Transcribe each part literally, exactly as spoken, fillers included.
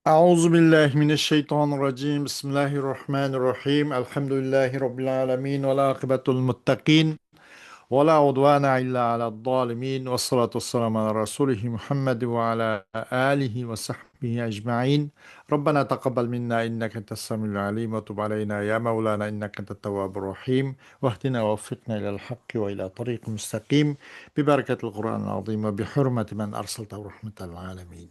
أعوذ بالله من الشيطان الرجيم. بسم الله الرحمن الرحيم. الحمد لله رب العالمين، والعاقبة للمتقين، ولا عدوان إلا على الظالمين، والصلاة والسلام على رسوله محمد وعلى آله وصحبه أجمعين. ربنا تقبل منا إنك أنت السميع العليم، وتب علينا يا مولانا إنك أنت التواب الرحيم، واهدنا ووفقنا إلى الحق وإلى طريق مستقيم، ببركة القرآن العظيم وبحرمة من أرسلته رحمة للعالمين.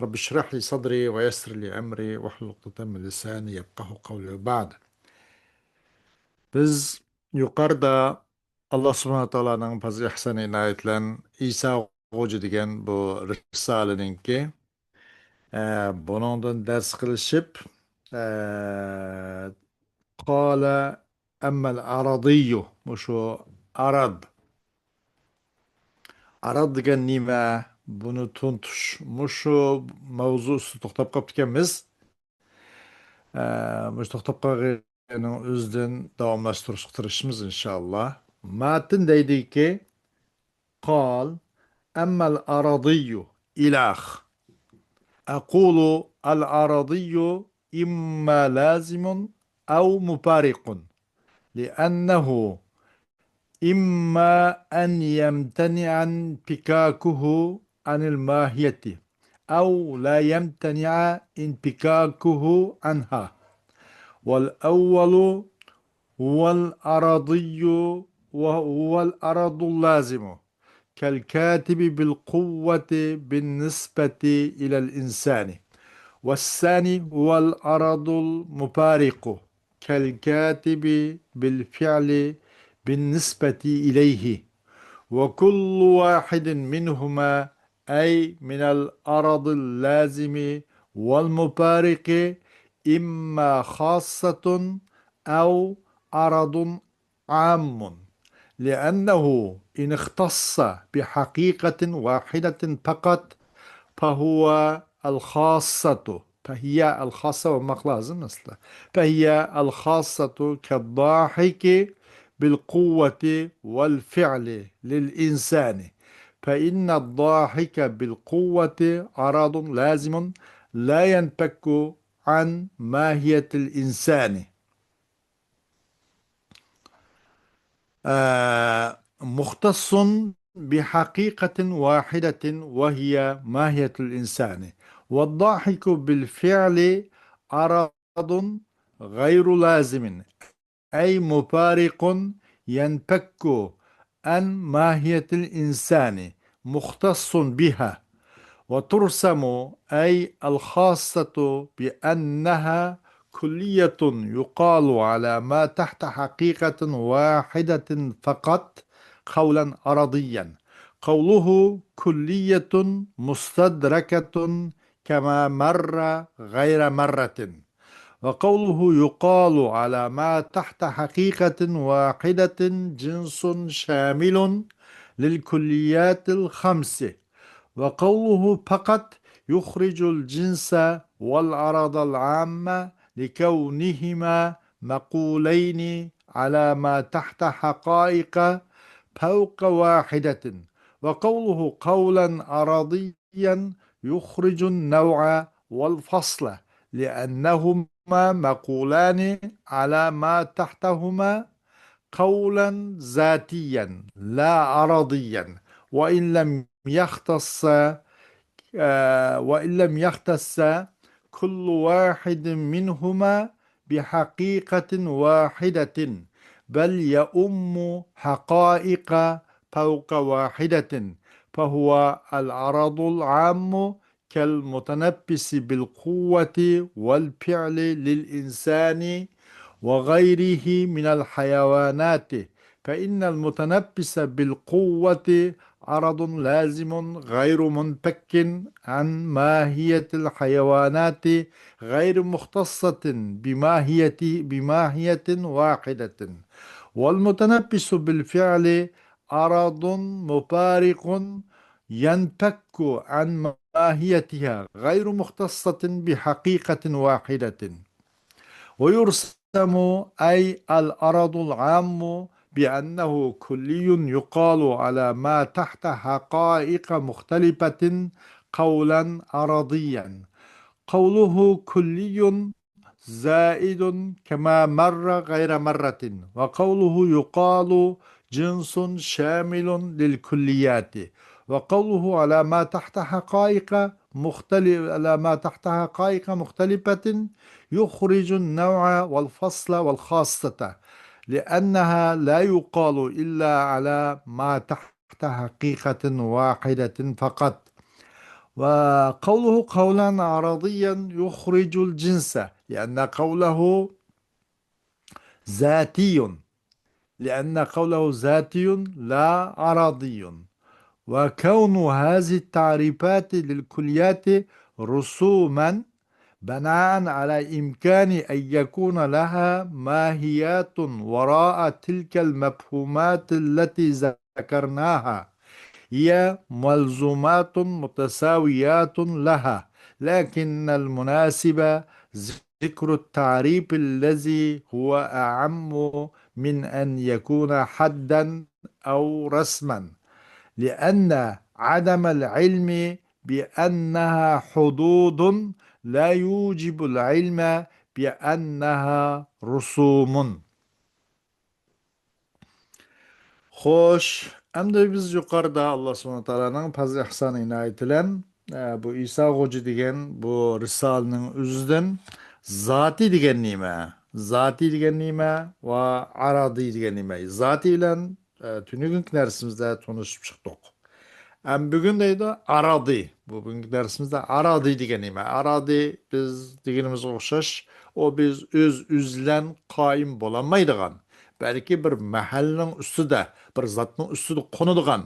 رب اشرح لي صدري ويسر لي أمري واحلل عقدة من لساني يفقهوا قولي وبعد. بىز يۇقىرىدا ئاللا سۇبھانەھۇ تائالانىڭ پەزلى ئىھسان ئىنايەت بىلەن ئىسا غوجا دېگەن بۇ رىسالىنىڭكى، ئە، بۇنىڭدىن دەرس قىلىشىپ، ئە، قالە ئەممەل ئارادىيۇ، مۇشۇ ئاراد. ئاراد دېگەن نېمە؟ بۇنى تونۇتۇش. مۇشۇ ماۋزۇ ئۈستىدە توختاپ قاپتىكەنمىز. ئە، مۇشۇ توختاپ قالغىنىنىڭ ئۆزىدىن داۋاملاشتۇرۇشقا تىرىشىمىز، ئىنشائاللا. ماتىن دەيدىكى، قال، ئەممەل ئارادىيۇ، ئىلاخ. أقول الأرضي إما لازم أو مفارق، لأنه إما أن يمتنع انفكاكه عن الماهية، أو لا يمتنع انفكاكه عنها. والأول هو الأرضي، وهو الأرض اللازم، كالكاتب بالقوة بالنسبة إلى الإنسان، والثاني هو الأرض المفارق، كالكاتب بالفعل بالنسبة إليه، وكل واحد منهما، أي من الأرض اللازم والمفارق، إما خاصة أو أرض عام، لأنه إن اختص بحقيقة واحدة فقط فهو الخاصة، فهي الخاصة بولماق لازىم ئەسلى. فهي الخاصة كالضاحك بالقوة والفعل للإنسان، فإن الضاحك بالقوة عرض لازم لا ينفك عن ماهية الإنسان. آه، مختص بحقيقة واحدة وهي ماهية الإنسان، والضاحك بالفعل عرض غير لازم، أي مفارق ينفك عن ماهية الإنسان، مختص بها، وترسم أي الخاصة بأنها كلية يقال على ما تحت حقيقة واحدة فقط قولا عرضيا. قوله كلية مستدركة كما مر غير مرة، وقوله يقال على ما تحت حقيقة واحدة جنس شامل للكليات الخمس، وقوله فقط يخرج الجنس والعرض العام لكونهما مقولين على ما تحت حقائق فوق واحدة، وقوله قولا عرضيا يخرج النوع والفصل، لأنهما مقولان على ما تحتهما قولا ذاتيا لا عرضيا، وإن لم يختص، آه، وإن لم يختص كل واحد منهما بحقيقة واحدة، بل يؤم حقائق فوق واحدة، فهو العرض العام كالمتنفس بالقوة والفعل للإنسان وغيره من الحيوانات، فإن المتنفس بالقوة عرض لازم غير منفك عن ماهية الحيوانات، غير مختصة بماهية، بماهية واحدة، والمتنفس بالفعل عرض مفارق ينفك عن ماهيتها، غير مختصة بحقيقة واحدة. ويرسم أي العرض العام بأنه كلي يقال على ما تحت حقائق مختلفة قولا عرضيا. قوله كلي زائد كما مر غير مرة، وقوله يقال جنس شامل للكليات، وقوله على ما تحت حقائق مختلف، على ما تحت حقائق مختلفة يخرج النوع والفصل والخاصة، لأنها لا يقال إلا على ما تحت حقيقة واحدة فقط. وقوله قولا عرضيا يخرج الجنس، لأن قوله ذاتي، لأن قوله ذاتي لا عرضي. وكون هذه التعريفات للكليات رسوما بناء على إمكان أن يكون لها ماهيات وراء تلك المفهومات التي ذكرناها، هي ملزومات متساويات لها، لكن المناسب ذكر التعريف الذي هو أعم من أن يكون حدا أو رسما، لأن عدم العلم بأنها حدود لا يوجب العلم بأنها رسوم. خوش، ئەمدى بىز يۇقىرىدا ئاللا سۇبھانەھۇ ۋە تائالانىڭ پەزلى ئېھسانى ئىنايىتى بىلەن، ئە، بۇ ئىسا خوجا دېگەن بۇ رىسالىنىڭ ئۆزىدىن زاتى دېگەن نېمە؟ زاتى دېگەن نېمە؟ ۋە ئارادىي دېگەن نېمە؟ زاتى بىلەن، ئە، تۈنۈگۈنكى دەرسىمىزدە تونۇشۇپ چىقتۇق. ئەم بۈگۈن دەيدۇ، ئارادىي. بۇ بۈگۈنكى دەرسىمىزدە ئارادىي دېگەن نېمە؟ ئارادىي بىز دېگىنىمىزگە ئوخشاش، ئۇ بىز ئۆز-ئۆزى بىلەن قايىم بولالمايدىغان، بەلكى بىر مەھەلنىڭ ئۈستىدە، بىر زاتنىڭ ئۈستىدە قونىدىغان،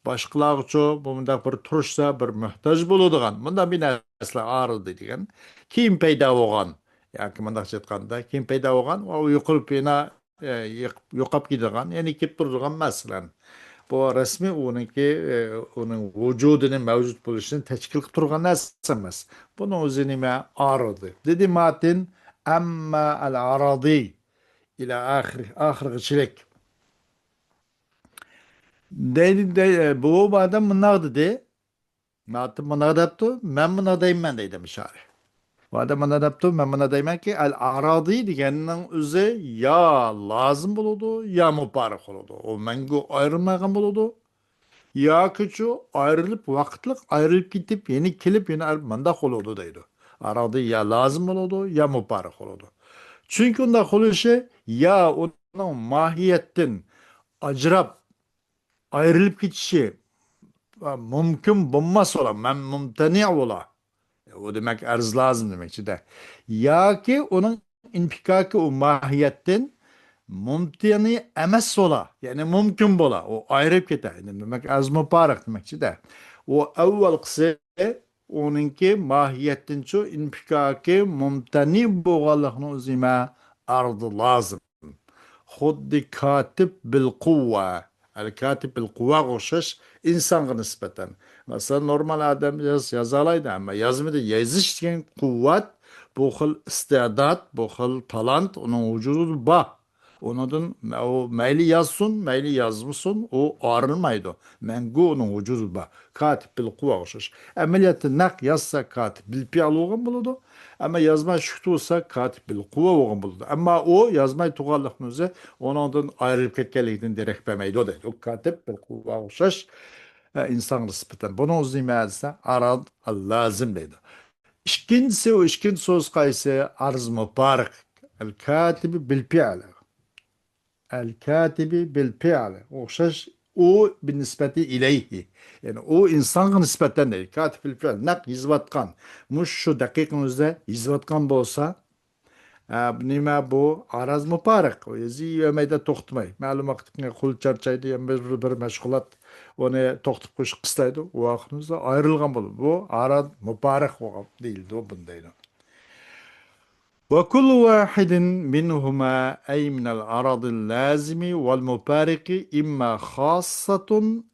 باشقىلارغىچۇ بۇ مۇنداق بىر تۇرۇشتا بىر موھتاج بولىدىغان، مۇنداق بىر نەرسىلەر ئارادىي دېگەن. كېيىن پەيدا بولغان، ياكى مۇنداقچە ئېيتقاندا، كېيىن پەيدا بولغان ۋە ئۇ يوقىلىپ يەنە ئە، يىق-، يوقاپ كېتىدىغان، يەنى كېلىپ تۇرىدىغان مەسىلەن. بۇ رەسمىي ئۇنىڭكى، ئە، ئۇنىڭ ۋۇجۇدىنى، مەۋجۇت بولۇشىنى تەشكىل قىلىپ تۇرغان نەرسە ئەمەس. بۇنىڭ ئۆزى نېمە؟ ئارىدى. دېدى ماتىن، ئەمما ئەل ئارادىي ئىلە ئاخىر، ئاخىرغىچىلىك. دەيدى، دەي-، ئە، بۇ ئادەم مۇنداق دېدى. ماتىن مۇنداق دەپتۇ، مەن مۇنداق دەيمەن دەيدۇ مىشارى. بۇ ئادەم مۇنداق دەپتۇ، مەن مۇنداق دەيمەنكى، ئەل ئارادىي دېگەننىڭ ئۆزى يا لازىم بولىدۇ، يا مۇپارىق بولىدۇ. ئۇ مەڭگۈ ئايرىلمايدىغان بولىدۇ. ياكىچۇ ئايرىلىپ، ۋاقىتلىق ئايرىلىپ كېتىپ، يەنە كېلىپ، يەنە ئايرىلىپ، مۇنداق بولىدۇ دەيدۇ. ئارادىي يا لازىم بولىدۇ، يا مۇپارىق بولىدۇ. چۈنكى ئۇنداق بولۇشى، يا ئۇنىڭ ماھىيەتتىن ئاجراپ، ئايرىلىپ كېتىشى، ئا، مۇمكىن بولماس بولا، مەن مۇمتەنىئ بولا. ئۇ دېمەك، ئەرز لازىم دېمەكچىدە. ياكى ئۇنىڭ ئىنپىكاكى ئۇ ماھىيەتتىن مۇمتەنىئ ئەمەس بولا، يەنى مۇمكىن بولا، ئۇ ئايرىپ كېتە. دېمەك، ئەرز مۇپارىق دېمەكچىدە. ئۇ ئەۋۋەلقىسى ئۇنىڭكى ماھىيەتتىنچۇ ئىنپىكاكى مۇمتەنىئ بولغانلىقىنىڭ ئۆزى نېمە؟ ئارىدى لازىم. خۇددى كاتىب بىل قۇۋۋە، ئەل كاتىب بىل قۇۋۋەگە ئوخشاش ئىنسانغا نىسبەتەن. مەسىلەن، نورمال ئادەم ياز-، يازالايدۇ، ئەمما يازمىدا يېزىش دېگەن قۇۋۋەت، بۇ خىل ئىستىدات، بۇ خىل تالانت ئۇنىڭ ۋۇجۇدىدا بار. ئۇنىڭدىن مە-، ئۇ مەيلى يازسۇن، مەيلى يازمىسۇن، ئۇ ئايرىلمايدۇ. مەڭگۈ ئۇنىڭ ۋۇجۇدى بار. كاتىب بىل قۇۋۋەگە ئوخشاش. ئەمەلىيەتتە نەق يازسا كاتىب بىل پېئىل بولغان بولىدۇ. ئەمما يازماي سۈكۈت بولسا كاتىب بىل قۇۋۋە بولغان بولىدۇ. ئەمما ئۇ يازماي تۇرغانلىقنىڭ ئۆزى ئۇنىڭدىن ئايرىلىپ كەتكەنلىكىدىن دېرەك بەرمەيدۇ دەيدۇ. ئۇ كاتىب بىل قۇۋۋەگە ئوخشاش، ئە، ئىنسانغا نىسبەتەن. بۇنىڭ ئۆزى نېمە دېسە، ئاراد لازىم دەيدۇ. ئىككىنچىسى، ئۇ ئىككىنچى سۆز قايسى؟ ئەرز مۇپارىق. ئەل كاتىبى بىل پېئىل. ئەل كاتىبى بىل پېئىل. ئوخشاش، ئۇ بىنىسبەتى ئىلەيھى. يەنى ئۇ ئىنسانغا نىسبەتەن دەيدۇ. كاتىب بىل پېئىل. نەق يېزىۋاتقان. مۇشۇ دەقىقىنىڭ ئۆزىدە يېزىۋاتقان بولسا، ئە، نېمە بۇ؟ ئەرز مۇپارىق. ئۇ يېزىۋەرمەيدۇ، توختىماي. مەلۇم ۋاقىتتىن كېيىن قول چارچايدۇ، يەنە بىر، بىر مەشغۇلات ئۇنى توختىتىپ قويۇشقا قىستايدۇ. ئۇ ۋاقىتنىڭ ئۆزىدە ئايرىلغان بولىدۇ. بۇ ئەرز مۇپارىق بولغان دېيىلىدۇ، بۇنى دەيدۇ. وكل واحد منهما، أي من العرض اللازم والمفارق، إما خاصة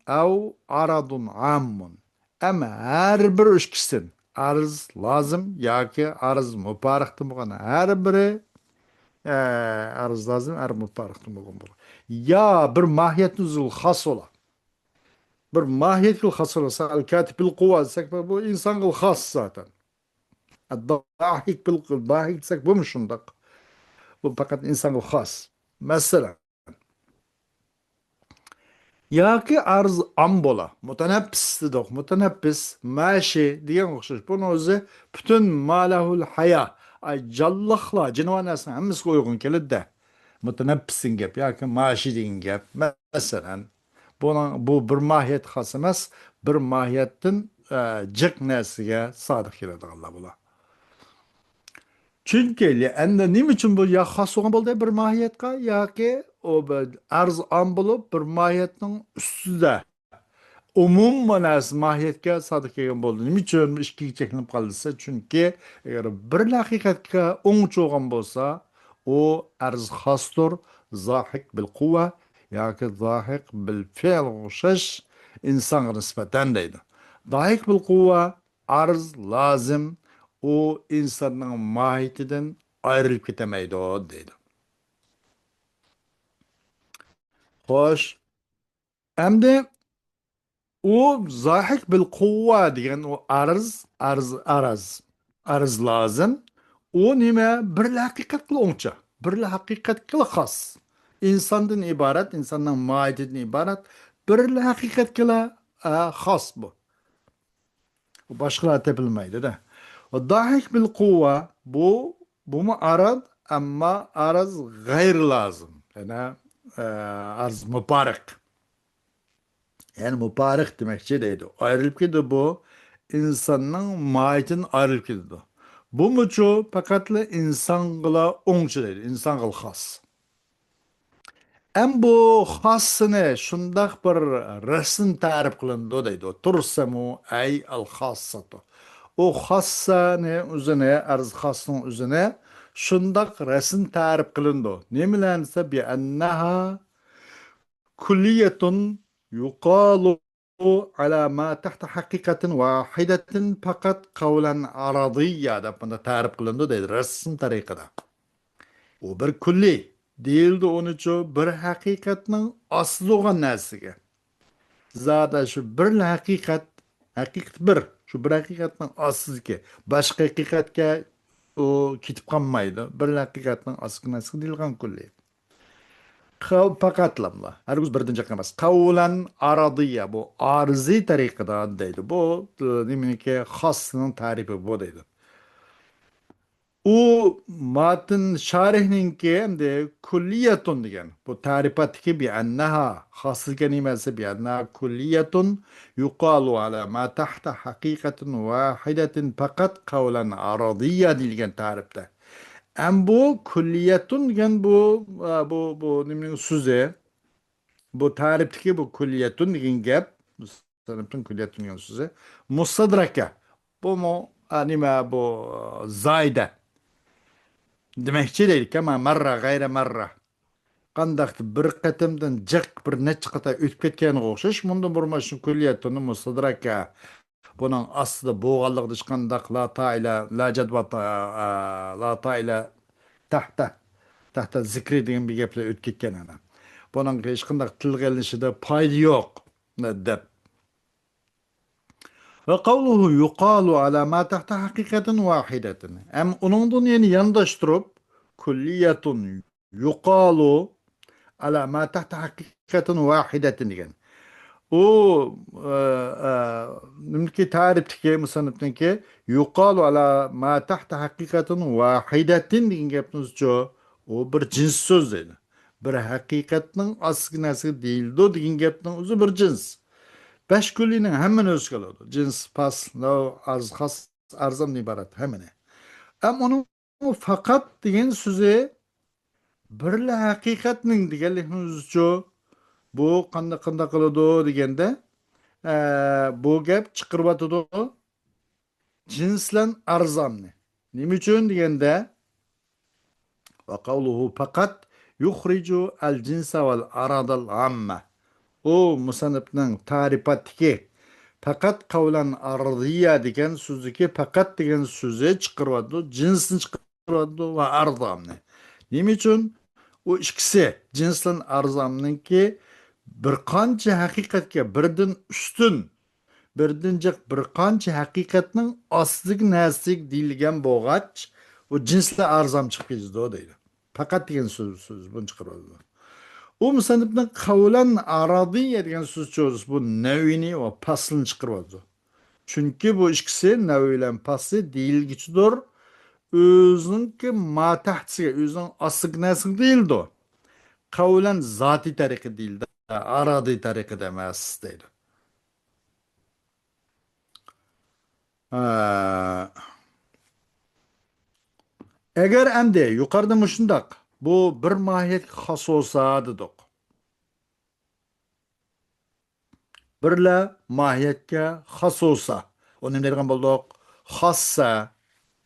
أو عرض عام. ئەمما ھەر بىر ئىككىسىدىن، ئەرز لازىم ياكى ئەرز مۇپارىقتىن بولغان ھەر بىرى، ئە، ئەرز لازىم، ئەرز مۇپارىقتىن بولغان بولىدۇ. يا بىر ماھىيەتنى ئۆزىگە خاس بولا. بىر ماھىيەتكە خاس بولا. مىسال، كاتىب بىل قۇۋۋە دېسەك، بۇ ئىنسانغا خاس زاتەن. داھىك بىل، داھىك دېسەك بۇمۇ شۇنداق. بۇ پەقەت ئىنسانغا خاس. مەسىلەن، ياكى ئەرز ئام بولا. مۇتەنەپپىس دېدۇق. مۇتەنەپپىس، ماشى دېگەن ئوخشاش. بۇنىڭ ئۆزى پۈتۈن ما لەھۇل ھايا، ئاي، جانلىقلار، جانىۋار نەرسىنىڭ ھەممىسىگە ئۇيغۇن كېلىدۇ-دە. مۇتەنەپپىس دېگەن گەپ ياكى ماشى دېگەن گەپ. مەسىلەن، بۇنىڭ، بۇ بىر ماھىيەتكە خاس ئەمەس، بىر ماھىيەتتىن، ئە، جىق نەرسىگە سادىق كېلىدىغانلار بۇلار. چۈنكى، لىئەننە، نېمە ئۈچۈن بۇ يا خاس بولغان بولدى بىر ماھىيەتكە، ياكى ئۇ بىر ئەرز ئام بولۇپ، بىر ماھىيەتنىڭ ئۈستىدە ئومۇمىي نەرسە ماھىيەتكە سادىق كەلگەن بولدى. نېمە ئۈچۈن ئىككىگە چەكلىنىپ قالدى دېسە، چۈنكى ئەگەر بىر ھەقىقەتكە ئوڭچۇ بولغان بولسا، ئۇ ئەرز خاستۇر، زاھىك بىل قۇۋۋە ياكى زاھىك بىل فېئىلغا ئوخشاش ئىنسانغا نىسبەتەن دەيدۇ. داھىك بىل قۇۋۋە، ئەرز لازىم، ئۇ ئىنساننىڭ ماھىيىتىدىن ئايرىلىپ كېتەلمەيدۇ دەيدۇ. خوش، ئەمدى ئۇ زاھىك بىل قۇۋۋە دېگەن ئۇ ئەرز، ئەرز، ئەرز، ئەرز لازىم. ئۇ نېمە؟ بىرلا ھەقىقەتكىلا ئوڭچە، بىرلا ھەقىقەتكىلا خاس. ئىنساندىن ئىبارەت، ئىنساننىڭ ماھىيىتىدىن ئىبارەت بىرلا ھەقىقەتكىلا، ئە، خاس بۇ. باشقىلار تېپىلمايدۇ-دە. داھىك بىل قۇۋۋە، بۇ، بۇمۇ ئەرز، ئەمما ئەرز غەيرىي لازىم. يەنى، ئە، ئەرز مۇپارىق. يەنى مۇپارىق دېمەكچى دەيدۇ. ئايرىلىپ كېتىدۇ بۇ. ئىنساننىڭ ماھىيىتىدىن ئايرىلىپ كېتىدۇ. بۇمۇچۇ پەقەتلا ئىنسانغىلا ئوڭچە دەيدۇ. ئىنسانغىلا خاس. ئەم بۇ خاسسىنى شۇنداق بىر رەسىم تەرىپ قىلىنىدۇ دەيدۇ. تۇرسەمۇ ئەي ئەل خاسساتۇ. ئۇ خاسسانى ئۆزىنى، ئەرز خاسنىڭ ئۆزىنى شۇنداق رەسىم تەرىپ قىلىنىدۇ. نېمىلەرنى دېسە، بىئەننەھا كۇللىيەتۇن يۇقالۇ ئەلا ما تەھتە ھەقىقەتىن ۋاھىدەتىن پەقەت قەۋلەن ئارادىيە دەپ بۇنى تەرىپ قىلىنىدۇ دەيدۇ، رەسىم تەرىقىدە. ئۇ بىر كۈللىي دېيىلدى ئۇنىچۇ، بىر ھەقىقەتنىڭ ئاستىدا بولغان نەرسىگە. زادى شۇ بىرلا ھەقىقەت، ھەقىقەت بىر، شۇ بىر ھەقىقەتنىڭ ئاستىدىكى باشقا ھەقىقەتكە ئۇ كېتىپ قالمايدۇ. بىرلا ھەقىقەتنىڭ ئاستىدىكى نەرسىگە دېيىلغان كۈللىي. قەۋ-، پەقەتلاملا. ھەرگىز بىردىن جىق ئەمەس. قەۋلەن ئارادىيە، بۇ ئارزىي تەرىقىدە دەيدۇ. بۇ، ئە، نېمىنىڭكى خاسسىنىڭ تەرىپى بۇ دەيدۇ. ئۇ ماتىن شارىھنىڭكى ئەمدى كۈللىيەتۇن دېگەن. بۇ تەرىپاتتىكى بىئەننەھا خاسسىكەن ئەمەس، بىئەننەھا كۈللىيەتۇن يۇقالۇ ئەلا ما تەھتە ھەقىقەتىن ۋاھىدەتىن پەقەت قەۋلەن ئارادىيە دېيىلگەن تەرىپتە. ئەم بۇ كۈللىيەتۇن دېگەن بۇ، ئە، بۇ، بۇ نېمىنىڭ سۆزى؟ بۇ تەرىپتىكى بۇ كۈللىيەتۇن دېگەن گەپ، مۇسەننىپنىڭ كۈللىيەتۇن دېگەن سۆزى. مۇستەدرەكە. بۇمۇ، ئە، نېمە بۇ، زايدە. دېمەكچى دەيدۇ، كەما مەررە، غەيرە مەررە. قانداقتۇر بىر قېتىمدىن جىق بىر نەچچە قېتىم ئۆتۈپ كەتكەنگە ئوخشاش، مۇندىن بۇرۇن مانا شۇ كۈللىيەتۇننى مۇستەدرەكە. بۇنىڭ ئاستىدا بولغانلىقىدا ھېچقانداق لا تائىلە، لا جەدۋە تا-، ئا، لا تائىلە تەھتە، تەھتە زىكرى دېگەن بىر گەپلەر ئۆتۈپ كەتكەن ئەنە. بۇنىڭ ھېچقانداق تىلغا ئېلىنىشىدا پايدا يوق، دەپ. ۋە قەۋلۇھۇ يۇقالۇ ئەلا ما تەھتە ھەقىقەتىن ۋاھىدەتىن. ھەم ئۇنىڭدىن يەنە يانداشتۇرۇپ، كۈللىيەتۇن يۇقالۇ ئەلا ما تەھتە ھەقىقەتىن ۋاھىدەتىن دېگەن. ئۇ، ئە، ئە، نېمىكى تەرىپتىكى، مۇسەننىپنىڭكى يۇقالۇ ئەلا ما تەھتە ھەقىقەتىن ۋاھىدەتىن دېگەن گەپنىڭ ئۆزىچۇ، ئۇ بىر جىنس سۆز دەيدۇ. بىر ھەقىقەتنىڭ ئاستىدىكى نەرسىگە دېيىلىدۇ دېگەن گەپنىڭ ئۆزى بىر جىنس. بەش كۈللىنىڭ ھەممىنى ئۆز ئىچىگە ئالىدۇ. جىنس، پاس، نەۋ، ئەرز خاس، ئەرزدىن ئىبارەت ھەممىنى. ئەم ئۇنىڭ بۇ پەقەت دېگەن سۆزى بىرلا ھەقىقەتنىڭ دېگەنلىكنىڭ ئۆزىچۇ، بۇ قانداق، قانداق قىلىدۇ دېگەندە، ئە، بۇ گەپ چىقىرىۋاتىدۇ جىنس بىلەن ئەرز ئامنى. نېمە ئۈچۈن دېگەندە، ۋە قەۋلۇھۇ پەقەت يۇخرىجۇ ئەل جىنسە ۋەل ئەرادەل ئاممە. ئۇ مۇسەننىپنىڭ تەرىپاتتىكى پەقەت قەۋلەن ئارادىيە دېگەن سۆزدىكى پەقەت دېگەن سۆزى چىقىرىۋاتىدۇ، جىنسنى چىقىرىۋاتىدۇ ۋە ئەرز ئامنى. نېمە ئۈچۈن؟ ئۇ ئىككىسى، جىنس بىلەن ئەرز ئامنىڭكى بىر قانچە ھەقىقەتكە بىردىن ئۈستۈن بىردىن جىق بىر قانچە ھەقىقەتنىڭ ئاستىدىكى نەرسىگە دېيىلگەن بولغاچ، ئۇ جىنسلار ئارىزام چىقىپ كېتىدۇ دەيدۇ. پەقەت دېگەن سۆز، سۆز بۇنى چىقىرىۋالىدۇ. ئۇ مۇسەننىپنىڭ قەۋلەن ئارادىيە دېگەن سۆز چۆرىسى بۇ نەۋىنى ۋە پاسلىنى چىقىرىۋالىدۇ. چۈنكى بۇ ئىككىسى، نەۋىي بىلەن پاسلى دېيىلگۈچىدۇر. ئۆزىنىڭكى ماتەھتىسىگە، ئۆزىنىڭ ئاستىدىكى نەرسىگە دېيىلىدۇ. قەۋلەن زاتىي تەرىقىدە دېيىلدى، ئارادىي تەرىقىدە ئەمەس دەيدۇ. ھە. ئەگەر ئەمدى يۇقىرىدا مۇشۇنداق، بۇ بىر ماھىيەتكە خاس بولسا دېدۇق. بىرلا ماھىيەتكە خاس بولسا، ئۇنى نېمە دەيدىغان بولدۇق؟ خاسسا،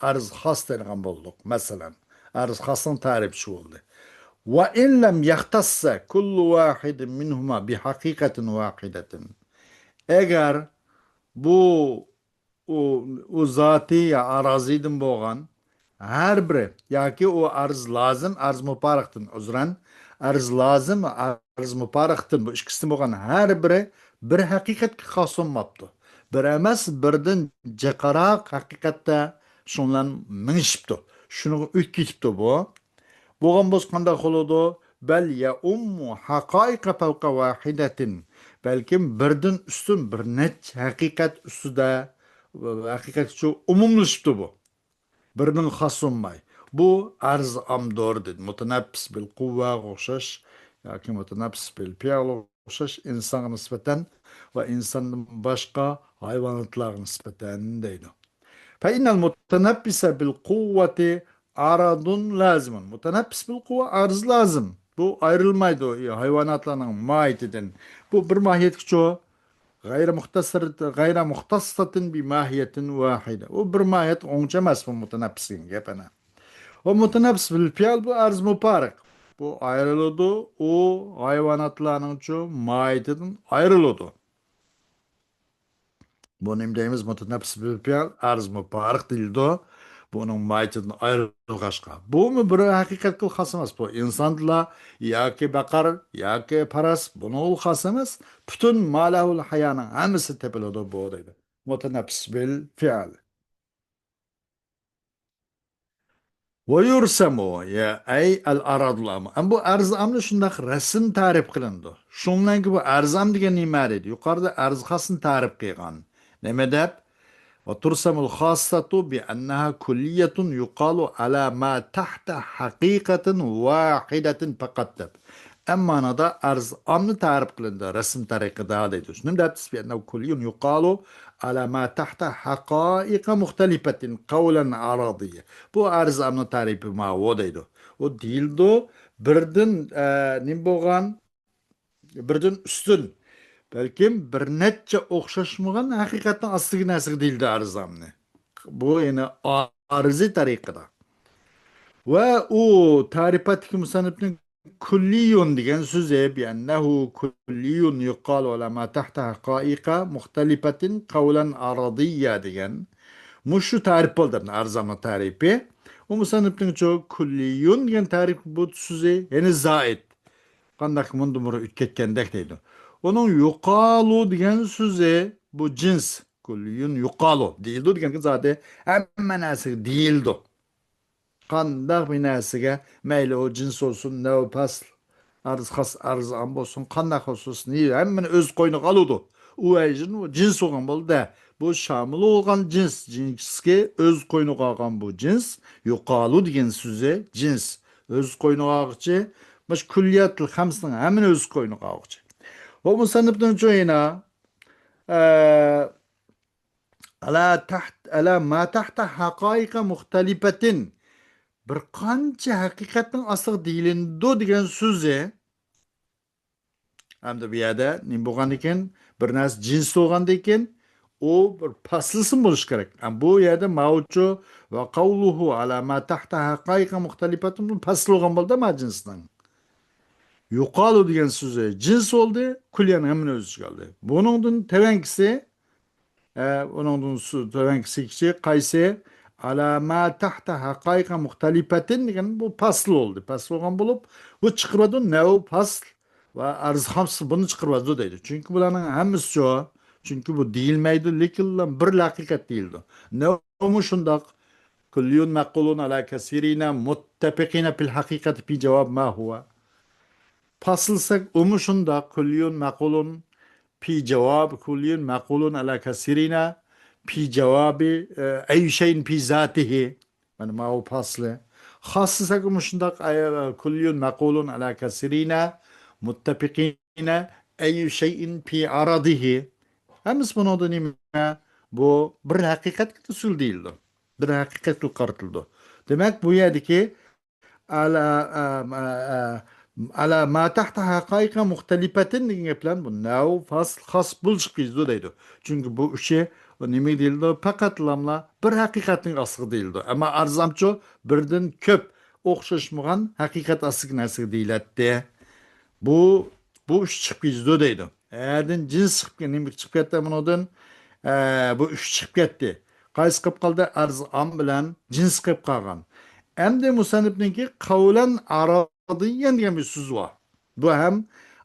ئەرز خاس دەيدىغان بولدۇق. مەسىلەن، ئەرز خاسنىڭ تەرىپى شۇ بولدى. وَإِنْ لَمْ يَخْتَصَّ كُلُّ وَاحِدٍ مِنْهُمَا بِحَقِيقَةٍ وَاحِدَةٍ. ئەگەر بۇ ئۇ، ئۇ زاتىي يا ئارازىدىن بولغان ھەر بىرى، ياكى ئۇ ئەرز لازىم، ئەرز مۇپارىقتىن، ئۇزرەن، ئەرز لازىم، ئەرز مۇپارىقتىن، بۇ ئىككىسىدىن بولغان ھەر بىرى بىر ھەقىقەتكە خاس بولماپتۇ. بىر ئەمەس، بىردىن جىقراق ھەقىقەتتە شۇنىڭ بىلەن مېڭىشىپتۇ. شۇنىڭغا ئۆتۈپ كېتىپتۇ بۇ. بولغان بولسا قانداق بولىدۇ؟ بەل يەئۇممۇ ھەقائىقە فەۋقە ۋاھىدەتىن. بەلكىم بىردىن ئۈستۈن بىر نەچچە ھەقىقەت ئۈستىدە، ھەقىقەتكىچۇ ئومۇملىشىپتۇ بۇ. بىرىنىڭ خاس بولماي. بۇ ئەرز ئامدۇر دېدى. مۇتەنەپپىس بىل قۇۋۋەگە ئوخشاش ياكى مۇتەنەپپىس بىل پىئىلگە ئوخشاش ئىنسانغا نىسبەتەن ۋە ئىنساندىن باشقا ھايۋاناتلارغا نىسبەتەن دەيدۇ. فَإِنَّ الْمُتَنَفِّسَ بِالْقُوَّةِ عَرَضٌ لَازِمٌ. مۇتەنەپپىس بىل قۇۋۋە ئەرز لازىم. بۇ ئايرىلمايدۇ ھايۋاناتلارنىڭ ماھىيىتىدىن. بۇ بىر ماھىيەتكىچۇ. غەيرى مۇختەسىر، غەيرى مۇختەسسەتىن بىماھىيەتىن ۋاھىدە. ئۇ بىر ماھىيەت ئوڭچە ئەمەس بۇ مۇتەنەپپىس دېگەن گەپ ئەنە. ئۇ مۇتەنەپپىس بىل پىئىل بۇ ئەرز مۇپارىق. بۇ ئايرىلىدۇ. ئۇ ھايۋاناتلارنىڭچۇ ماھىيىتىدىن ئايرىلىدۇ. بۇ نېمە دەيمىز؟ مۇتەنەپپىس بىل پىئىل ئەرز مۇپارىق دېيىلىدۇ. بۇنىڭ ماھىيىتىدىن ئايرىلغاچقا. بۇمۇ بىر ھەقىقەتكە خاس ئەمەس. بۇ ئىنساندىلا ياكى بەقەر ياكى پەرەس بۇنىڭغا خاس ئەمەس. پۈتۈن ما لەھۇل ھايانىڭ ھەممىسى تېپىلىدۇ بۇ دەيدۇ. مۇتەنەپپىس بىل پىئىل. وَيُرْسَمُ، يا، أي الأعراض العامة. ئەمما بۇ ئەرز ئامنى شۇنداق رەسىم تەرىپ قىلىنىدۇ. شۇنىڭ بىلەن بۇ ئەرز ئام دېگەن نېمە دەيدۇ؟ يۇقىرىدا ئەرز خاسنى تەرىپ قىلغان. نېمە دەپ؟ وَتُرْسَمُ الْخَاصَّةُ بِأَنَّهَا كُلِّيَّةٌ يُقَالُ عَلَى مَا تَحْتَ حَقِيقَةٍ وَاحِدَةٍ فَقَطْ دەپ. ئەمما مانادا ئەرز ئامنى تەرىپ قىلىندى، رەسىم تەرىقىدە دەيدۇ. شۇنى دەپ، بىئەننەھۇ كۇللىيۇن يۇقالۇ ئەلا ما تەھتە ھەقائىقە مۇختەلىپەتىن قەۋلەن ئارادىيە. بۇ ئەرز ئامنى تەرىپى ماۋۇ دەيدۇ. ئۇ دېيىلىدۇ، بىردىن، ئە، نېمە بولغان؟ بىردىن ئۈستۈن، بەلكىم بىر نەچچە ئوخشاشمىغان ھەقىقەتنىڭ ئاستىدىكى نەرسىگە دېيىلىدۇ ئەرز ئامنى. بۇ يەنە ئارىزى تەرىقىدە. ۋە ئۇ تەرىپەتتىكى مۇسەننىپنىڭ كۇللىيۇن دېگەن سۆزى، بىئەننەھۇ كۇللىيۇن يۇقالۇ ئەلا ما تەھتە ھەقائىقە مۇختەلىپەتىن قەۋلەن ئارادىيە دېگەن مۇشۇ تەرىپ بولدى، ئەرز ئامنىڭ تەرىپى. ئۇ مۇسەننىپنىڭچۇ كۇللىيۇن دېگەن تەرىپ بۇ سۆزى، يەنى زائىد. قانداق مۇندىن بۇرۇن ئۆتۈپ كەتكەندەك دەيدۇ. ئۇنىڭ يۇقالۇ دېگەن سۆزى بۇ جىنس. كۇللىيۇن يۇقالۇ دېيىلىدۇ دېگەنگە زادى ھەممە نەرسىگە دېيىلىدۇ. قانداق بىر نەرسىگە، مەيلى ئۇ جىنس بولسۇن، نەۋ پەسل، ئەرز خاس، ئەرز ئام بولسۇن، قانداق بولسۇن، ھەممىنى ئۆز قوينىغا ئالىدۇ. ئۇ ۋەجىدىن ئۇ جىنس بولغان بولدى. بۇ شامىل بولغان جىنس، جىنسكى ئۆز قوينىغا ئالغان بۇ جىنس، يۇقالۇ دېگەن سۆزى جىنس. ئۆز قوينىغا ئالغۇچى، مۇشۇ كۈللىياتىل خەمسىنىڭ ھەممىنى ئۆز قوينىغا ئالغۇچى. بۇ مۇسەننىپنىڭ چويىنا، ئە، ئەلا تەھت-، ئەلا ما تەھتە ھەقائىقە مۇختەلىپەتىن، بىر قانچە ھەقىقەتنىڭ ئاستىغا دېيىلىدۇ دېگەن سۆزى. ئەمدى بۇ يەردە نېمە بولغاندىكىن، بىر نەرسە جىنس بولغاندىكىن، ئۇ بىر پەسلىسىمۇ بولۇشى كېرەك. ئەم، بۇ يەردە ماۋۇچۇ ۋە قەۋلۇھۇ ئەلا ما تەھتە ھەقائىقە مۇختەلىپەتىن، بۇ پەسل بولغان بولدى ما جىنسنىڭ. يۇقالۇ دېگەن سۆزى جىنس بولدى، كۈللىيەن ھەممىنى ئۆز ئىچىگە ئالدى. بۇنىڭدىن تۆۋەنكىسى، ئە، ئۇنىڭدىن سۇ-، تۆۋەنكىسى قايسى؟ ئەلا ما تەھتە ھەقائىقە مۇختەلىپەتىن دېگەن بۇ پەسل بولدى. پەسل بولغان بولۇپ، بۇ چىقىرىۋاتىدۇ، نەۋ پەسل ۋە ئەرز خاس بۇنى چىقىرىۋاتىدۇ دەيدۇ. چۈنكى بۇلارنىڭ ھەممىسى شۇ، چۈنكى بۇ دېيىلمەيدۇ، لېكىنلا بىر ھەقىقەت دېيىلىدۇ. نەۋمۇ شۇنداق. كلي معقول على كثيرنا متفقين في الحقيقة في جواب ما هو. پاسلىساق، ئۇمۇ شۇنداق. كلي معقول في جواب، كلي معقول على كثيرنا في جواب، ئە، أي شيء في ذاته. مانا ماۋۇ پاسلى. خاسلىساق، ئۇمۇ شۇنداق. ئە، كلي معقول على كثيرنا متفقين أي شيء في عرضه. ھەممىسى بۇنىڭدا نېمە؟ بۇ بىر ھەقىقەتكە تەسۋىر دېيىلىدۇ. بىر ھەقىقەتكە قارىتىلىدۇ. دېمەك، بۇ يەردىكى ئەلا، ئە، ئە، ئە، ئەلا ما تحت حقائق مختلفة دېگەن گەپ بىلەن بۇ نەۋ، فاسل، خاس بولۇشۇپ كېتىدۇ دەيدۇ. چۈنكى بۇ ئۈچى نېمىگە دېيىلىدۇ؟ پەقەتلاملا بىر ھەقىقەتنىڭ ئاستىغا دېيىلىدۇ. ئەمما ئەرز ئامچۇ بىردىن كۆپ ئوخشاشمىغان ھەقىقەت ئاستىدىكى نەرسىگە دېيىلەتتى. بۇ، بۇ ئۈچ چىقىپ كېتىدۇ دەيدۇ. ئەدىن جىنس چىقىپ كەت-، نېمە چىقىپ كەتتى بۇنىڭدىن؟ ئە، بۇ ئۈچ چىقىپ كەتتى. قايسى قېلىپ قالدى؟ ئەرز ئام بىلەن جىنس قېلىپ قالغان. ئەمدى مۇسەننىپنىڭكى قەۋلەن ئارادىيەن دېگەن بىر سۆز بار. بۇ ھەم،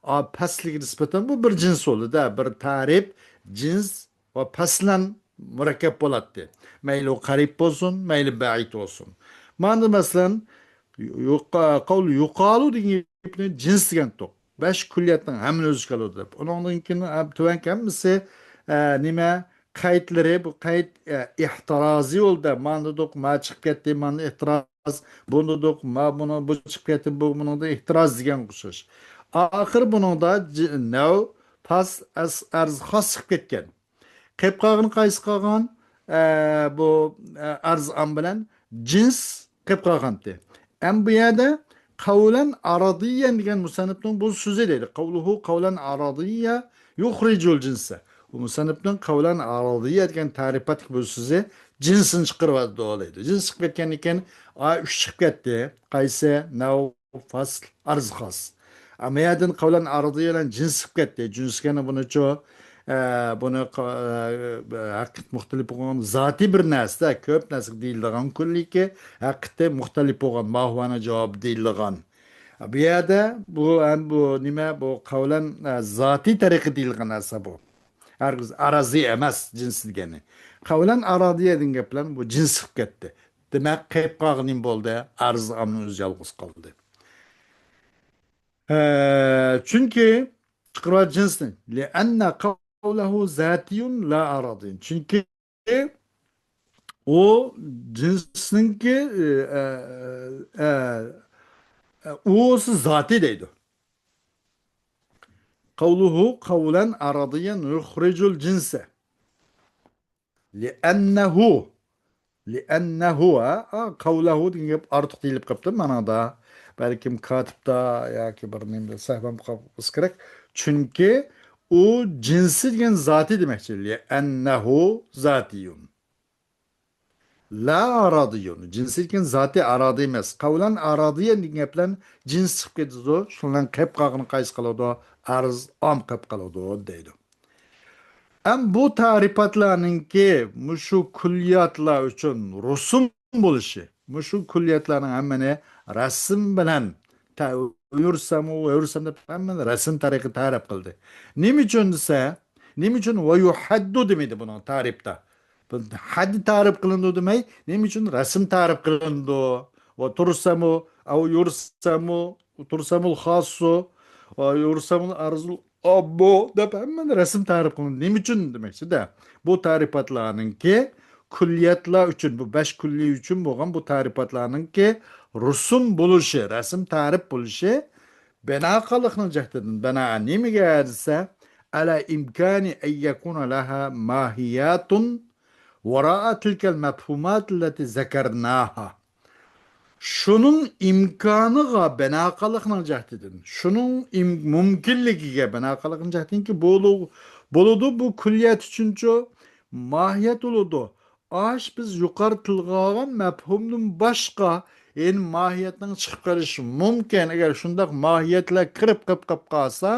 ئا، پەسلىگە نىسبەتەن بۇ بىر جىنس بولدى-دە، بىر تەرىپ، جىنس ۋە پەسلەن مۇرەككەپ بولاتتى. مەيلى ئۇ قەرىب بولسۇن، مەيلى بەئىد بولسۇن. ماندا مەسىلەن، يۇقا-، قەۋل يۇقالۇ دېگەن گەپنى جىنس دېگەنتۇق. بەش كۈللىياتنىڭ ھەممىنى ئۆز ئىچىگە ئالىدۇ دەپ. ئۇنىڭدىن كېيىن ھەم تۆۋەنكى ھەممىسى، ئە، نېمە؟ قەيتلىرى، بۇ قەيت، ئە، ئېھتىرازىي بولدى. ماندىدۇق، ما چىقىپ كەتتى، ماندا ئېھتىراز، بۇندىدۇق، ما بۇنى، بۇ چىقىپ كەتتى، بۇ بۇنىڭدا ئېھتىراز دېگەنگە ئوخشاش. ئاخىر بۇنىڭدا جى-، نەۋ، پاس، ئەس-، ئەرز خاس چىقىپ كەتكەن. قېلىپ قالغىنى قايسى قالغان؟ ئە، بۇ، ئە، ئەرز ئام بىلەن جىنس قېلىپ قالغانتى. ئەم بۇ يەردە قەۋلەن ئارادىيەن دېگەن مۇسەننىپنىڭ بۇ سۆزى دەيدۇ. قەۋلۇھۇ قەۋلەن ئارادىيە يۇخرىجۇل جىنسە. بۇ مۇسەننىپنىڭ قەۋلەن ئارادىيە دېگەن تەرىپاتتىكى بۇ سۆزى جىنسنى چىقىرىۋەتىدۇ دەيدۇ. جىنس چىقىپ كەتكەندىن كېيىن، ئا، ئۈچ چىقىپ كەتتى. قايسى؟ نەۋ، فاسل، ئەرز خاس. ئەمما يەردىن قەۋلەن ئارادىيە بىلەن جىنس چىقىپ كەتتى. جىنس دېگەنى بۇنىچۇ، ئە، بۇنى ق-، ئە، ھەقىقەت مۇختەلىپ بولغان زاتىي بىر نەرسە، كۆپ نەرسىگە دېيىلىدىغان كۈللىكى، ھەقىقەتتە مۇختەلىپ بولغان، ماھۇۋانە جاۋاب دېيىلىدىغان. بۇ يەردە بۇ، ھەم بۇ نېمە؟ بۇ قەۋلەن، ئە، زاتىي تەرىقە دېيىلگەن نەرسە بۇ. ھەرگىز ئارازى ئەمەس جىنس دېگەنى. قەۋلەن ئارادىيە دېگەن گەپ بىلەن بۇ جىنس چىقىپ كەتتى. دېمەك، قېلىپ قالغىنى نېمە بولدى؟ ئەرز ئامنىڭ ئۆزى يالغۇز قالدى. ئە، چۈنكى چىقىرىۋەت جىنسنى. لأن قوله ذاتي لا عرضي. چۈنكى ئۇ جىنسنىڭكى، ئە، ئە، ئە، ئە، ئۇسى زاتىي دەيدۇ. قوله قولا عرضيا يخرج الجنس. لأنه، لأنه، ھە، قوله دېگەن گەپ ئارتۇق دېيىلىپ قاپتۇ مانادا. بەلكىم كاتىپتا ياكى بىر نېمىدە سەھۋەم قالسا كېرەك. چۈنكى ئۇ جىنسى دېگەن زاتىي دېمەكچى. لأنه ذاتي. لا عرضي. جىنسى دېگەن زاتىي ئارادىي ئەمەس. قولا عرضيا دېگەن گەپ بىلەن جىنس چىقىپ كېتىدۇ. شۇنىڭ بىلەن قېلىپ قالغىنى قايسى قالىدۇ؟ ئەرز ئام قېلىپ قالىدۇ دەيدۇ. ئەم بۇ تەرىپاتلارنىڭكى مۇشۇ كۈللىياتلار ئۈچۈن رۇسۇم بولۇشى، مۇشۇ كۈللىياتلارنىڭ ھەممىنى رەسىم بىلەن تە-، يۇرسەمۇ، يۇرسەم دەپ ھەممىنى رەسىم تەرىقى تەرىپ قىلدى. نېمە ئۈچۈن دېسە، نېمە ئۈچۈن ۋە يۇھەددۇ دېمىدى بۇنىڭ تەرىپتە؟ بۇ ھەد تەرىپ قىلىنىدۇ دېمەي، نېمە ئۈچۈن رەسىم تەرىپ قىلىنىدۇ؟ ۋە تۇرسەمۇ، ئەۋ يۇرسەمۇ، تۇرسەمۇل خاسسۇ، ۋە يۇرسەمۇل ئەرزۇل ئاممۇ دەپ ھەممىنى رەسىم تەرىپ قىلىنىدۇ. نېمە ئۈچۈن دېمەكچىدە؟ بۇ تەرىپاتلارنىڭكى كۈللىياتلار ئۈچۈن، بۇ بەش كۈللىي ئۈچۈن بولغان بۇ تەرىپاتلارنىڭكى رۇسۇم بولۇشى، رەسىم تەرىپ بولۇشى بىنا قىلىقنىڭ جەھىتىدىن، بىنا نېمىگە دېسە، على إمكان أن يكون لها ماهيات وراء تلك المفهومات التي ذكرناها. شۇنىڭ ئىمكانىغا بىنا قىلىقنىڭ جەھىتىدىن، شۇنىڭ ئىم-، مۇمكىنلىكىگە بىنا قىلىقنىڭ جەھىتىدىنكى بولۇ-، بولىدۇ، بۇ كۈللىيات ئۈچۈنچۇ ماھىيەت بولىدۇ. ئاش بىز يۇقىرى تىلغا ئالغان مەپھۇمدىن باشقا يەنە ماھىيەتنىڭ چىقىپ قېلىشى مۇمكىن. ئەگەر شۇنداق ماھىيەتلەر كىرىپ قېلىپ قېلىپ قالسا،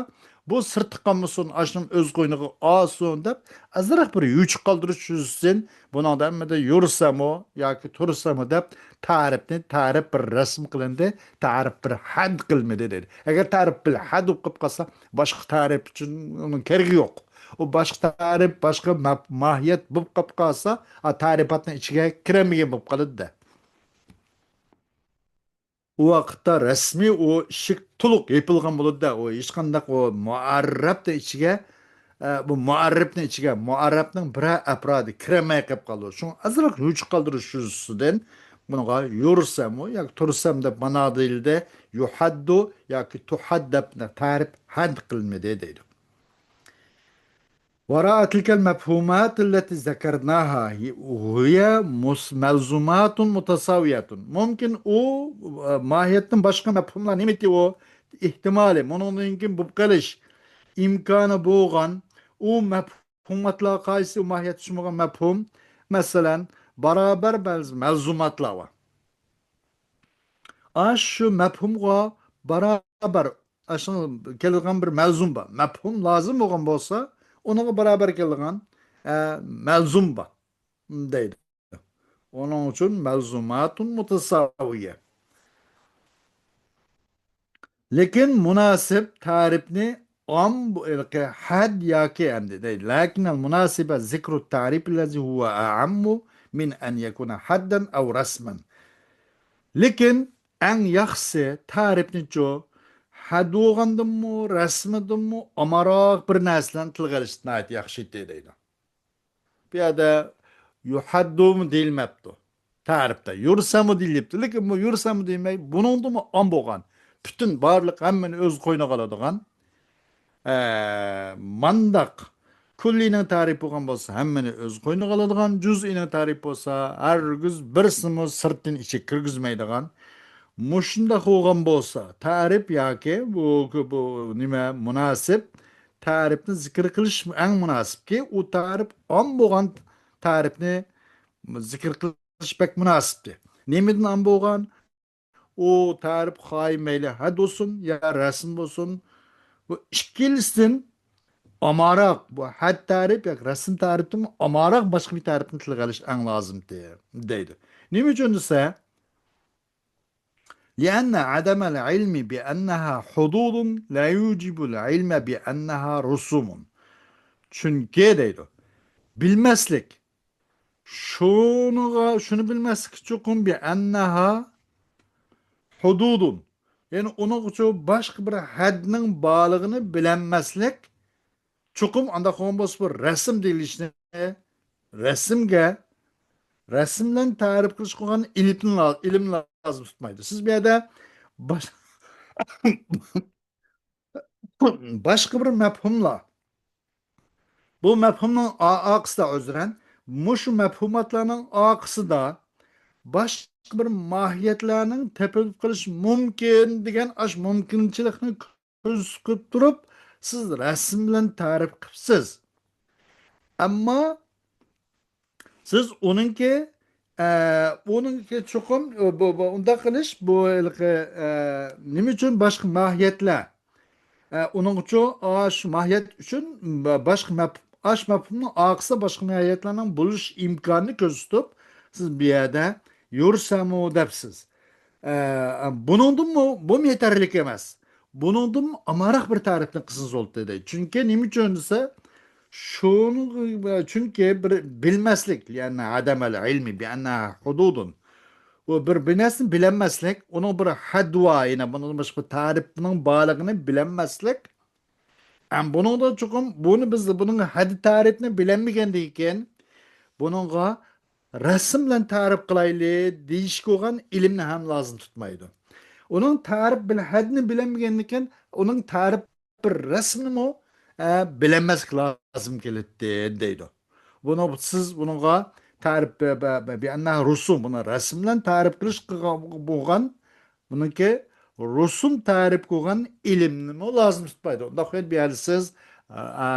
بۇ سىرتقا قالمىسۇن، ئاشنىڭ ئۆز قوينىغا ئالسۇن دەپ، ئازراق بىر يوچۇق قالدۇرۇش يۈزىسىدىن بۇنىڭدا ھەممىدە يۇرسەمۇ ياكى تۇرسەمۇ دەپ تەرىپنى، تەرىپ بىر رەسىم قىلىندى، تەرىپ بىر ھەد قىلمىدى دېدى. ئەگەر تەرىپ بىر ھەد بولۇپ قېلىپ قالسا، باشقا تەرىپ ئۈچۈن ئۇنىڭ كېرىكى يوق. ئۇ باشقا تەرىپ، باشقا مە-، ماھىيەت بولۇپ قاپ قالسا، ئا، تەرىپاتنىڭ ئىچىگە كىرەلمىگەن بولۇپ قالىدۇ-دە. ئۇ ۋاقىتتا رەسمىي ئۇ ئىشىك تولۇق يېپىلغان بولىدۇ-دە، ئۇ ھېچقانداق ئۇ مۇئەررەپنىڭ ئىچىگە، ئە، بۇ مۇئەررەپنىڭ ئىچىگە، مۇئەررەپنىڭ بىرەر ئەپرادى كىرەلمەي قېلىپ قالىدۇ. شۇڭا ئازراق يوچۇق قالدۇرۇش يۈزىسىدىن بۇنىڭغا يۇرسەمۇ ياكى تۇرسەم دەپ مانا دېيىلدى، يۇھەددۇ ياكى تۇھەد دەپ تەرىپ ھەد قىلىنمىدى دەيدۇ. وراء تلك المفهومات التي ذكرناها هي مس-، ملزومات متساوية. مۇمكىن ئۇ، ئە، ماھىيەتتىن باشقا مەپھۇملار نېمىتى ئۇ؟ ئېھتىمالى، مۇنىڭدىن كېيىن بولۇپ قېلىش ئىمكانى بولغان ئۇ مەپھۇماتلار قايسى؟ ئۇ ماھىيەتتە چۈشمىگەن مەپھۇم. مەسىلەن، بارابەر مەلز-، مەلزۇماتلار بار. ئاشۇ مەپھۇمغا بارابەر، ئاشۇ كېلىدىغان بىر مەلزۇم بار. مەپھۇم لازىم بولغان بولسا، ئۇنىڭغا بارابەر كېلىدىغان، ئە، مەلزۇم بار، دەيدۇ. ئۇنىڭ ئۈچۈن مەلزۇماتۇن مۇتەساۋىيە. لېكىن مۇناسىپ تەرىپنى ئام، بۇ ھېلىقى ھەد ياكى ئەمدى دەيدۇ. لكن المناسب ذكر التعريف الذي هو أعم من أن يكون حدا أو رسما. لېكىن ئەڭ ياخشىسى تەرىپنىچۇ ھەد بولغاندىنمۇ، رەسمىدىنمۇ ئامراق بىر نەرسىلەرنى تىلغا ئېلىش ناھايىتى ياخشى ئىدى دەيدۇ. بۇ يەردە يۇھەددۇمۇ دېيىلمەپتۇ. تەرىپتە يۇرسەمۇ دېيىلىپتۇ. لېكىن بۇ يۇرسەمۇ دېمەي، بۇنىڭدىمۇ ئام بولغان، پۈتۈن بارلىق ھەممىنى ئۆز قوينىغا ئالىدىغان، ئە، مانداق كۈللىنىڭ تەرىپى بولغان بولسا، ھەممىنى ئۆز قوينىغا ئالىدىغان، جۈزئىنىڭ تەرىپى بولسا، ھەرگىز بىرسىمۇ سىرتتىن ئىچىگە كىرگۈزمەيدىغان، مۇشۇنداق بولغان بولسا، تەرىپ ياكى بۇ، بۇ نېمە، مۇناسىپ تەرىپنى زىكىر قىلىش ئەڭ مۇناسىپكى، ئۇ تەرىپ ئام بولغان تەرىپنى زىكىر قىلىش بەك مۇناسىپتى. نېمىدىن ئام بولغان؟ ئۇ تەرىپ خاھى مەيلى ھەد بولسۇن يا رەسىم بولسۇن، بۇ ئىككىلىسىدىن ئامراق، بۇ ھەد تەرىپ ياكى رەسىم تەرىپتىن ئامراق باشقا بىر تەرىپنى تىلغا ئېلىش ئەڭ لازىمتى، دەيدۇ. نېمە ئۈچۈن دېسە، لأن عدم العلم بأنها حدود لا يوجب العلم بأنها رسوم. چۈنكى دەيدۇ، بىلمەسلىك، شۇنىڭغا، شۇنى بىلمەسلىك چوقۇم بأنها حدود. يەنى ئۇنىڭغىچۇ باشقا بىر ھەدنىڭ بارلىقىنى بىلەلمەسلىك چوقۇم ئانداق بولغان بولسا بۇ رەسىم دېيىلىشنى رەسىمگە، رەسىم بىلەن تەرىپ قىلىش قىلغان ئىلىپنى لا-، ئىلىم لازىم تۇتمايدۇ. سىز بۇ يەردە باش-، باشقا بىر مەپھۇملار، بۇ مەپھۇمنىڭ ئا-، ئارقىسىدا، ئۆزرەن، مۇشۇ مەپھۇماتلارنىڭ ئارقىسىدا باشقا بىر ماھىيەتلەرنىڭ تېپىلىپ قېلىشى مۇمكىن دېگەن ئاش مۇمكىنچىلىكنى كۆزىتىپ تۇرۇپ، سىز رەسىم بىلەن تەرىپ قىپسىز. ئەمما سىز ئۇنىڭكى، ئە، ئۇنىڭكى چوقۇم، بۇ، بۇ، ئۇنداق قىلىش، بۇ ھېلىقى، ئە، نېمە ئۈچۈن باشقا ماھىيەتلەر، ئە، ئۇنىڭ ئۈچۈن، ئاش ماھىيەت ئۈچۈن با-، باشقا مەپ-، ئاش مەپھۇمنىڭ ئارقىسىدا باشقا ماھىيەتلەرنىڭ بولۇش ئىمكانىنى كۆزىتىپ، سىز بۇ يەردە يۇرسەمۇ دەپسىز. ئە، بۇنىڭدىنمۇ، بۇمۇ يېتەرلىك ئەمەس. بۇنىڭدىنمۇ ئامراق بىر تەرىپنى قىلسىڭىز بولدى دەيدۇ. چۈنكى نېمە ئۈچۈن دېسە، شۇنىڭ، چۈنكى بىر بىلمەسلىك، لأن عدم العلم بأنها حدود. ئۇ بىر، بىر نەرسىنى بىلەلمەسلىك، ئۇنىڭ بىر ھەددى بار، يەنە بۇنىڭدىن باشقا بىر تەرىپنىڭ بارلىقىنى بىلەلمەسلىك. ئەم، بۇنىڭدا چوقۇم بۇنى بىز، بۇنىڭ ھەددى تەرىپنى بىلەلمىگەندىن كېيىن، بۇنىڭغا رەسىم بىلەن تەرىپ قىلايلى دېيىشكە بولغان ئىلىمنى ھەم لازىم تۇتمايدۇ. ئۇنىڭ تەرىپ بىلەن ھەددىنى بىلەلمىگەندىن كېيىن، ئۇنىڭ تەرىپ بىر رەسىمنىمۇ، ئە، بىلەلمەسلىك لازىم كېلەتتى، دەيدۇ. بۇنى سىز بۇنىڭغا تەرىپ، بە-، بە-، بە-، بىئەننەھا رۇسۇم، بۇنى رەسىم بىلەن تەرىپ قىلىش قىلغان بولغان، بۇنىڭكى رۇسۇم تەرىپ قىلغان ئىلىمنىمۇ لازىم تۇتمايدۇ. ئۇنداق بۇ يەردە سىز، ئە، ئە،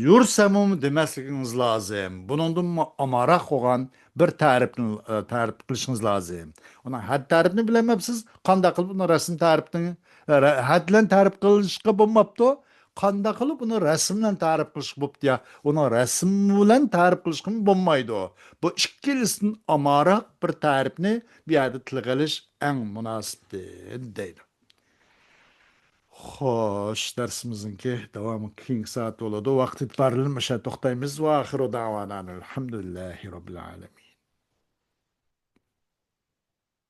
يۇرسەمۇ دېمەسلىكىڭىز لازىم. بۇنىڭدىنمۇ ئامراق بولغان بىر تەرىپنى، ئە، تەرىپ قىلىشىڭىز لازىم. ئۇنىڭ ھەد تەرىپىنى بىلەلمەپسىز، قانداق قىلىپ ئۇنى رەسىم تەرىپنى، ئە، رە-، ھەد بىلەن تەرىپ قىلىشقا بولماپتۇ؟ قانداق قىلىپ ئۇنى رەسىم بىلەن تەرىپ قىلىشقا بوپتۇ يا؟ ئۇنى رەسىم بىلەن تەرىپ قىلىشقىمۇ بولمايدۇ. بۇ ئىككىلىسىدىن ئامراق بىر تەرىپنى بۇ يەردە تىلغا ئېلىش ئەڭ مۇناسىپتىر، دەيدۇ. خوش، دەرسىمىزنىڭكى داۋامى كېيىنكى سائەت بولىدۇ. ۋاقىت ئېتىبارى بىلەن مۇشۇ يەردە توختايمىز. ۋە ئاخىرۇ دەۋانا ئەلھەمدۇلىللاھى رەببىل ئالەمىن.